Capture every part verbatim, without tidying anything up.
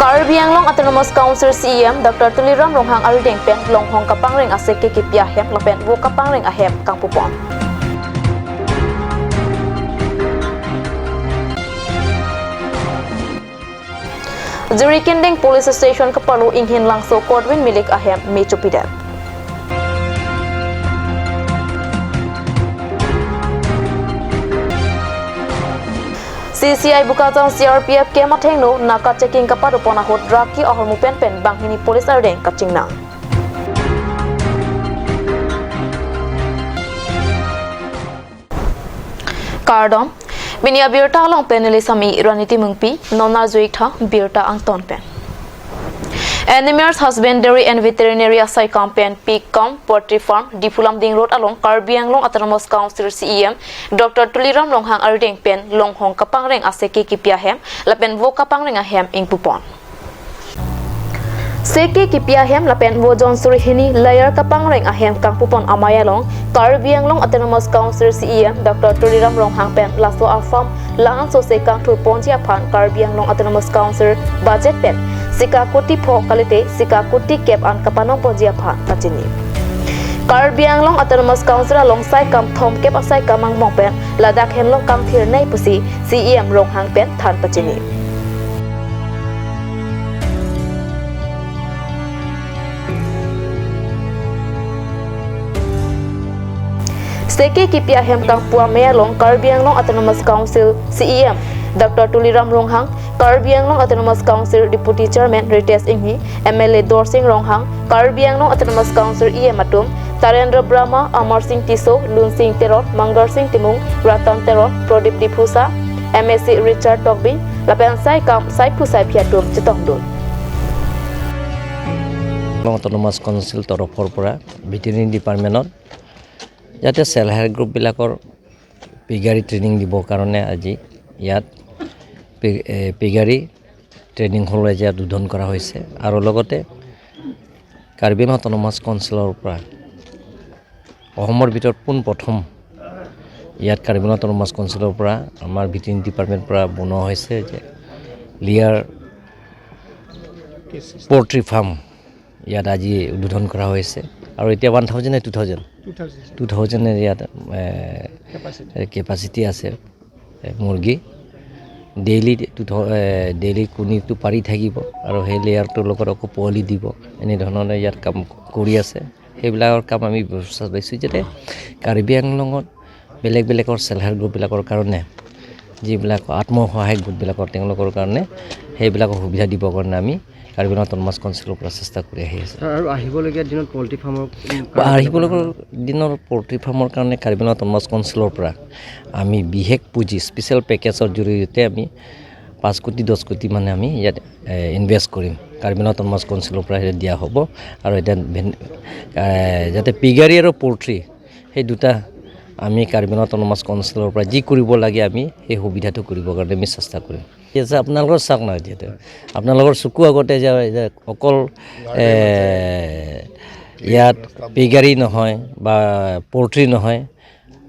Karbi Anglong Autonomous Council C E M Doctor Tuliram Ronghang arideng pen longhong kapangreng a-seke kepi ahem lapen vo kapangreng ahem kangpupon. Jirikindeng Police Station kaparlo inghin langso Kotwin Milik ahem me chopidet. C C I Bokajan C R P F camp athengno naka checking kapadopon ahut raki ahormu penpen banghini police arideng kachingnang. Kardom, pini abirta along pen neli sami Rani Timungpi, non arjuik tha birta angton pen. Animals Husbandry and Veterinary asaikam pen pig cum poultry farm, Diphu Lumding Road along Karbi Anglong Autonomous Council C E M Doctor Tuliram Ronghang arideng pen longhong kapangreng a-seke kepi ahem lapen vo kapangreng ahem ingpupon. Seke kepi ahem lapen vo jon suri hini layer kapangreng ahem kangpupon amei along Karbi Anglong Autonomous Council C E M Doctor Tuliram Ronghang pen laso a-farm la-an sose kangthurponji aphan Karbi Anglong Autonomous Council budget pen sika kuti pho kalite sika kuti kep an kapanongponji aphan kachini. Karbi Anglong Autonomous Council along saikam thomkep asaikam angbong pen ladak henlo kangthirnei pusi C E M Ronghang pen than pachini. Seke kepi ahem kangpu amei along Karbi Anglong Autonomous Council C E M Doctor Tuliram Ronghang, Karbi Anglong Autonomous Council Deputy Chairman Ritesh Enghi, M L A Dorsing Ronghang, Karbi Anglong Autonomous Council E M atum, Tarendra Brahma, Amar Singh Tisso, Lunsing Teron, Mangal Singh Timung, Ratan Teron, Pradip Diphusa, M A C Richard Tokbi, lapen saikam saiphu saiphi atum chetongdun. Autonomous Council তৰফৰ পৰা ভেটেৰিনেৰী ডিপাৰ্টমেণ্টত ইয়াতে self help গ্ৰুপবিলাকৰ পিগাৰী ট্ৰেইনিং দিবৰ কাৰণে আজি ইয়াত পি-, এ, পিগাৰী ট্ৰেইনিং হল আজি ইয়াত উদ্বোধন কৰা হৈছে। আৰু লগতে কাৰ্বি আংলং অট'নমাছ কাউন্সিলৰ পৰা অসমৰ ভিতৰত পোনপ্ৰথম ইয়াত কাৰ্বি আংলং অট'নমাছ কাউন্সিলৰ পৰা আমাৰ ভেটেৰিনেৰী ডিপাৰ্টমেণ্টৰ পৰা বনোৱা হৈছে যে লেয়াৰ পল্ট্ৰি ফাৰ্ম ইয়াত আজি উদ্বোধন কৰা হৈছে। আৰু এতিয়া ওৱান থাউজেণ্ড নে two thousand? Two thousand. Two thousand ইয়াত, এ, কেপাচিটি। কেপাচিটি আছে, এ, মুৰ্গী। Daily two thou-, uh, daily কণীটো পাৰি থাকিব আৰু সেই লেয়াৰটোৰ লগত আকৌ পোৱালি দিব। এনেধৰণে ইয়াত কাম কৰি আছে। সেইবিলাকৰ কাম আমি ব্যৱস্থা লৈছোঁ যাতে কাৰ্বি আংলঙত বেলেগ বেলেগৰ চেল্ফ হেল্প গ্ৰুপবিলাকৰ কাৰণে, যিবিলাক আত্মসহায়ক গোটবিলাকৰ, তেওঁলোকৰ কাৰণে সেইবিলাকৰ সুবিধা দিবৰ কাৰণে আমি কাৰ্বি আংলং অট'নমাছ কাউন্সিলৰ পৰা চেষ্টা কৰি আহি আছোঁ। ছাৰ, আৰু আহিবলগীয়া দিনত পল্ট্ৰি ফাৰ্মৰ, উম, বা আহিবলগীয়া দিনৰ পল্ট্ৰি ফাৰ্মৰ কাৰণে কাৰ্বি আংলং অট'নমাছ কাউন্সিলৰ পৰা আমি বিশেষ পুঁজি, স্পেচিয়েল পেকেজৰ জৰিয়তে আমি পাঁচ কোটি, দহ কোটি মানে আমি ইয়াত, এ, ইনভেষ্ট কৰিম। কাৰ্বি আংলং অট'নমাছ কাউন্সিলৰ পৰা সেইটো দিয়া হ'ব। আৰু এতিয়া ভেন-, এ, যাতে পিগাৰী আৰু পল্ট্ৰি সেই দুটা আমি কাৰ্বি আংলং অট'নমাছ কাউন্সিলৰ পৰা যি কৰিব লাগে আমি সেই সুবিধাটো কৰিবৰ কাৰণে আমি চেষ্টা কৰিম। ঠিক আছে, আপোনালোকৰ চাওক না, এতিয়াতো আপোনালোকৰ চকু আগতে যে, যে অকল, এ, ইয়াত পিগাৰী নহয় বা পল্ট্ৰি নহয়,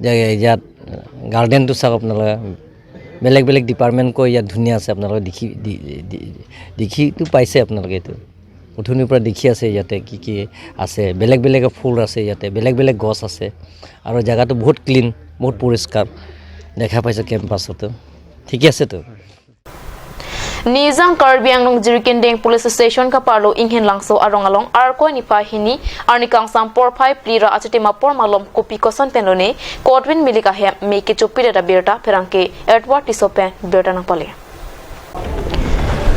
যে ইয়াত গাৰ্ডেনটো চাওক আপোনালোকে, বেলেগ বেলেগ ডিপাৰ্টমেণ্ট কৈ ইয়াত ধুনীয়া আছে, আপোনালোকে দেখি, দি-, দি-, দেখিতো পাইছে আপোনালোকে এইটো। উঠনিৰ পৰা দেখি আছে ইয়াতে কি কি আছে, বেলেগ বেলেগ ফুল আছে ইয়াতে, বেলেগ বেলেগ গছ আছে আৰু জেগাটো বহুত ক্লিন, বহুত পৰিষ্কাৰ দেখা পাইছে কেম্পাছতো। ঠিকে আছেতো? Nijang Karbi Anglong Jirikindeng Police Station kaparlo inghin langso arong along Arkoi niphai hini arni kangsam porphai phli ra achitim apor malom kopi koson pen lone Kotwin Milik ahem me kechopidet abirta pherangke Edward Tisso pen birta nangpale.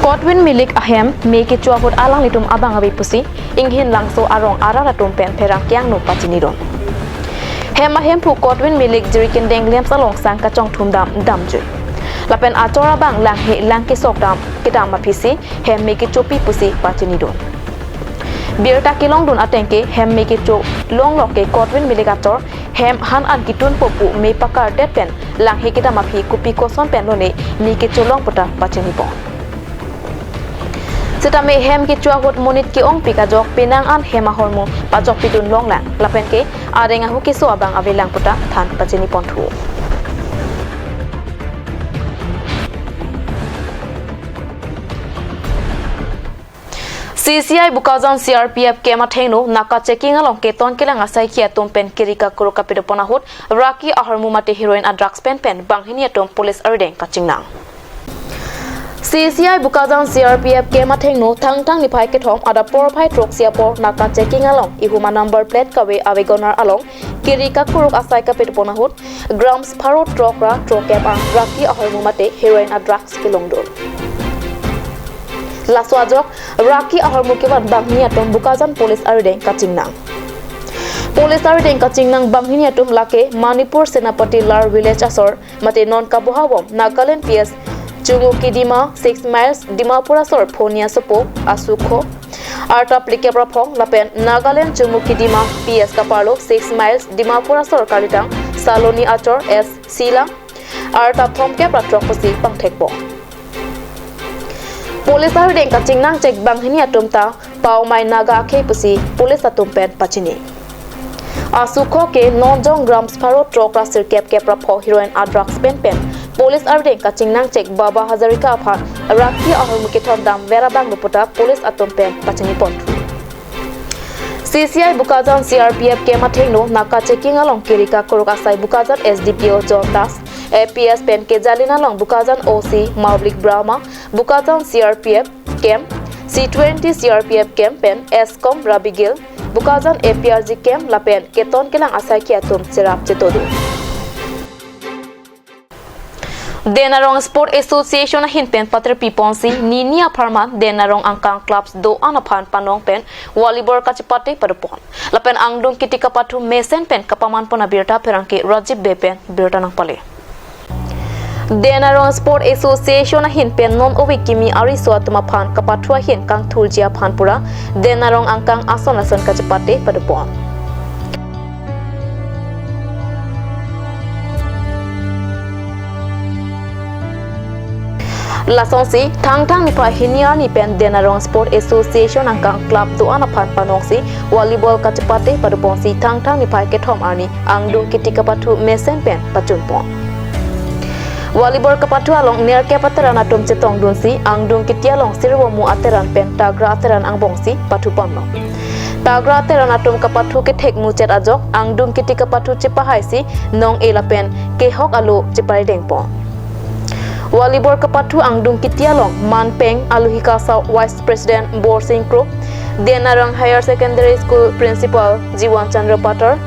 Kotwin Milik ahem me kecho ahut alanglitum abang ave pusi inghin langso arong arat atum pen pherangke angno pachinidun. Hem ahemphu Kotwin Milik Jirikindeng LAMPS along sang kachongthum dam damjui. Lapen achor abang langhe lang kesok dam kedam aphisi hem me kechopi pusi pachinidun. Birta kelongdun atengke hem me kecho longlok ke Kotwin Milik achor hem han an kitunpo pu me pakardet pen langhe kedam aphi kopi koson pen lone me kecho long puta pachinipon. Setame hem kecho ahut monit ke-ongpik ajok penang an hem ahormu pachokpidun longlang lapen ke areng ahu keso abang avelang puta than pachiniponthu. C C I Bokajan C R P F camp athengno naka checking along keton kelang asaikhi atum pen kiri kakuruk kapidopon ahut raki ahormu mate heroin a drugs pen pen banghini atum police arideng kachingnang. C C I Bokajan C R P F camp athengno Thangthang niphai kethom adap porphai throksi apor naka checking along ihuma number plate kave a WagonR along kiri kakuruk asai kapidopon ahut grams pharo throk ra throk kep ang raki ahormu mate heroin a drugs kelongdun. Laso ajok raki ahormu kevan banghini atum Bokajan police arideng kachingnang. Police arideng kachingnang banghini atum lake Manipur Senapati Lar village asor mate non kabohabom Nagaland P S Chumukidima six miles Dimapur asor Phonia Sopo Asukho arta phlikep ra phong lapen Nagaland Chumukidima P S kaparlo six miles Dimapur asor kalitang Saloni achor S Silang arta thomkep ra throk pusi pangthekpo. Police arideng kachingnang chek banghini atum ta paumai naga akhei pusi police atum pen pachini. Asukho ke nonjong grams pharo throk ra sirkep kep ra pho heroin a drugs pen pen police arideng kachingnang chek Baba Hazarika aphan raki ahormu kethon dam vera bang puta police atum pen pachini pon. C C I Bokajan C R P F camp athengno naka checking along kiri kakuruk asai Bokajan S D P O John Das, A P S pen kejalin along Bokajan O C Maulik Brahma, Bokajan C R P F camp, C twenty C R P F camp pen S Com Rabi Gill, Bokajan A P R G camp lapen keton kelang asaikhi atum cherap chetodun. Denarong Sport Association ahin pen patir piponsi nini apharman Denarong angkang clubs do-an aphan panong pen volleyball kachepate padopon. Lapen angdung kiti kapathu mesen pen kapaman pon abirta pherangke Rajib Bey pen birta nangpale. Denarong Sport Association ahin pen non ove kimi ariso atum aphan kapathu ahin kangthurji aphan pura Denarong angkang ason ason kachepate padopon. Lasonsi Thangthang niphai hini arni pen Denarong Sport Association angkang club do-an aphan panongsi volleyball kachepate padoponsi Thangthang niphai kethom arni angdung kiti kapathu mesen pen pachunpon. Volleyball kapathu along nerkep ateran atum chetongdunsi angdung kiti along sirvomu ateran pen tagra ateran angbongsi pathuponlo. Tagra ateran atum kapathu kethek muchet ajok angdung kiti kapathu chepahaisi nong-e lapen kehok alo cheparidengpon. Volleyball kapathu angdung kiti along manpeng aluhi kasa Vice President Borsing Kro, Denarong Higher Secondary School Principal Jiwan Chandra Patar,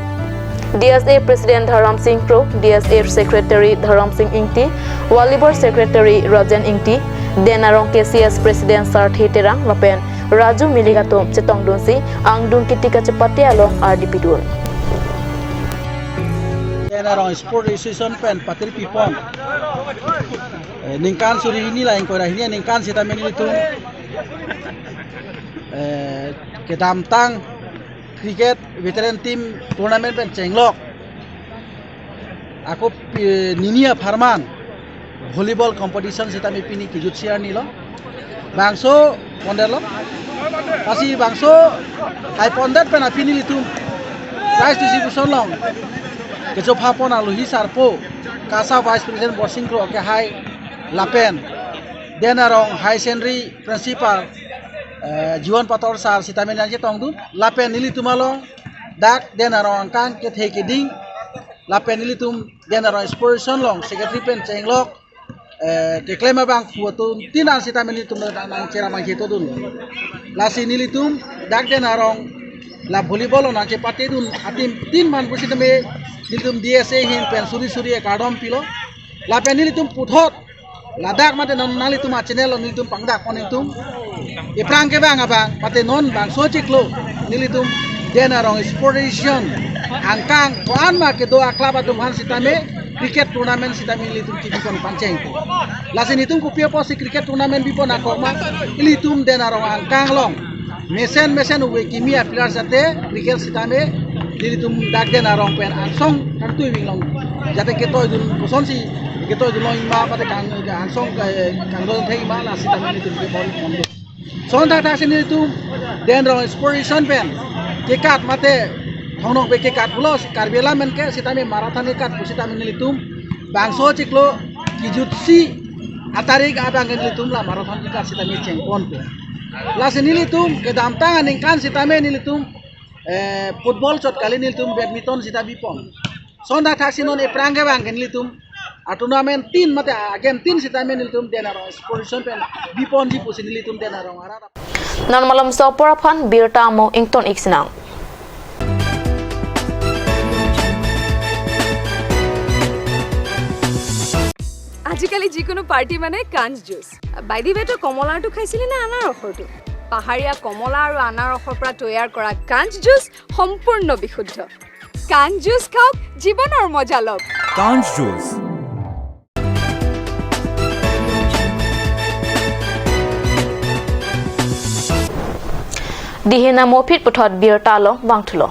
D S A President Dharam Singh Kro, D S A Secretary Dharam Singh Ingti, Volleyball Secretary Rajen Ingti, Denarong K C S President Sarthi Terang lapen Raju Milik atum chetongdunsi angdung kiti kachepate along ardi pidun. Denarong Sport Association pen patir pipon. Eh, ningkan suri hini la ingkoi ra hini aningkan sitame nelitum, eh, kedamtang cricket veteran team tournament pen chenglok. Ako pi-, nini apharman volleyball competition sitame pini kijut siar nilo. Bangso pondetlo. Lasi bangso hai pondet pen aphi nelitum prize distribution along kechopha pon aluhi sarpo kasa Vice President Borsing Kro kehai lapen Denarong Higher Secondary Principal, eh, Jiwan Patar sir sitame nangchetongdun lapen nelitum along dak Denarong angkang kethe keding lapen nelitum Denarong Sport Association along secretary pen chenglok, eh, keklem abangphu atum tin an sitame nelitum nang, nangcherap nangchetodun. Lasi nelitum dak Denarong la volleyball along nangchepatedun ateam tin man pu sitame nelitum D S A ahin pen suri suri akardom pilo. Lapen nelitum puthot ladak mate non nanglitum a-channel along nelitum pangdak pon nelitum. Iphrang kevang abang mate non bangso chiklo nelitum Denarong Sport Association angkang ko-an ma kedo a-club atum aphan sitame cricket tournament sitame nelitum kibipon pangcheng. Lasi nelitum kopi apotsi cricket tournament bipon ako ma, nelitum Denarong angkang along mesen mesen ove kimi a-player jate cricket sitame nelitum dak Denarong pen angsong kangtui winglong jate ketoidun kosonsi ketoidun longji ma pate kang angsong ka-, kangdon thekji ma la sitame nelitum kebon kondo. Lason thakthak si nelitum Denarong Sport Association pen kekat mate thongnok pe kekat pulo Karbi Anglong pen ke sitame marathon kekat pu sitame nelitum bangso chiklo kijutsi atarik abang nelitum la marathon kekat sitame chengponpo. Lasi nelitum kedamtang aningkan sitame nelitum eh, football chot kali nelitum badminton sita bipon. Sonda thaksi non ephrang ke bang ke nelitum a tournament tin mate a game tin sitame nelitum Den Arong Sports Zone pen biponji pusi nelitum Den Arong arat. Non malom so apor aphan birta amo ington ik sinang. আজিকালি যিকোনো পাৰ্টি মানে কাঞ্চ জুচ। বাইদি বেটো কমলাৰটো খাইছিলি নে আনাৰসৰটো? পাহাৰীয়া কমলা আৰু আনাৰসৰ পৰা তৈয়াৰ কৰা কাঞ্চ জুচ সম্পূৰ্ণ বিশুদ্ধ। কাঞ্চ জুচ খাওক, জীৱনৰ মজা লওক। কাঞ্চ juice. Dihin amo phit puthot birta along vangthulo.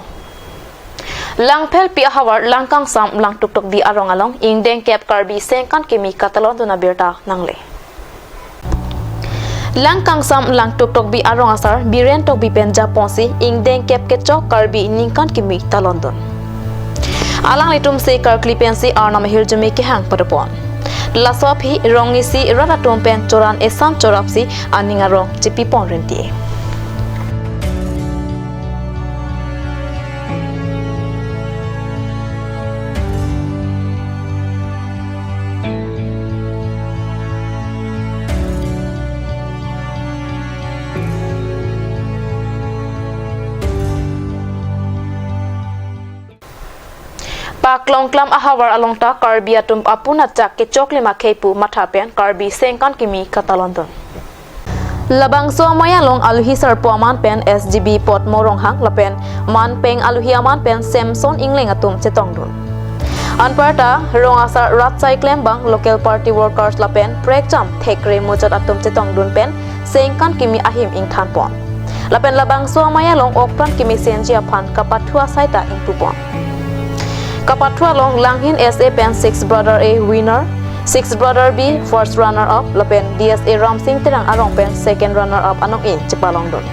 Langphelpi ahavar Langkangsam Langtuktokbi arong along ingdeng kep Karbi sengkan kimi katalondun abirta nangle. Langkangsam Langtuktokbi arong asar Biren Tokbi pen japonsi ingdeng kep kechok Karbi ningkan kimi talondun. Alanglitum se karkli pensi Arnam ahirjume kehang padopon. Laso aphi rong isi rat atum pen choran esan chorapsi aning arong chepipon renti. Paklongklam ahavar along ta Karbi atum apun achak kechok lima khei pu matha pen Karbi sengkan kimi katalondun. Labangso amei along aluhi sarpo aman pen S G B Potmo Ronghang lapen manpeng aluhi aman pen Samson Ingleng atum chetongdun. Anparta rong asar rat sai klembang local party workers lapen prekjam thekre mujat atum chetongdun pen sengkan kimi ahim ingthanpon. Lapen labangso amei along okpran kimi senji aphan kapathu asai ta ingpupon. Kapathu along Langhin S A pen Six Brother A winner, Six Brother B first runner up, lapen D S A Ramsing Terang arong pen second runner up anong-e chepalongdun.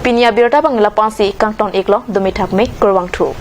Pini abirta bang lapu-ansi kangton iklo, dumi thakme, kurvangthu.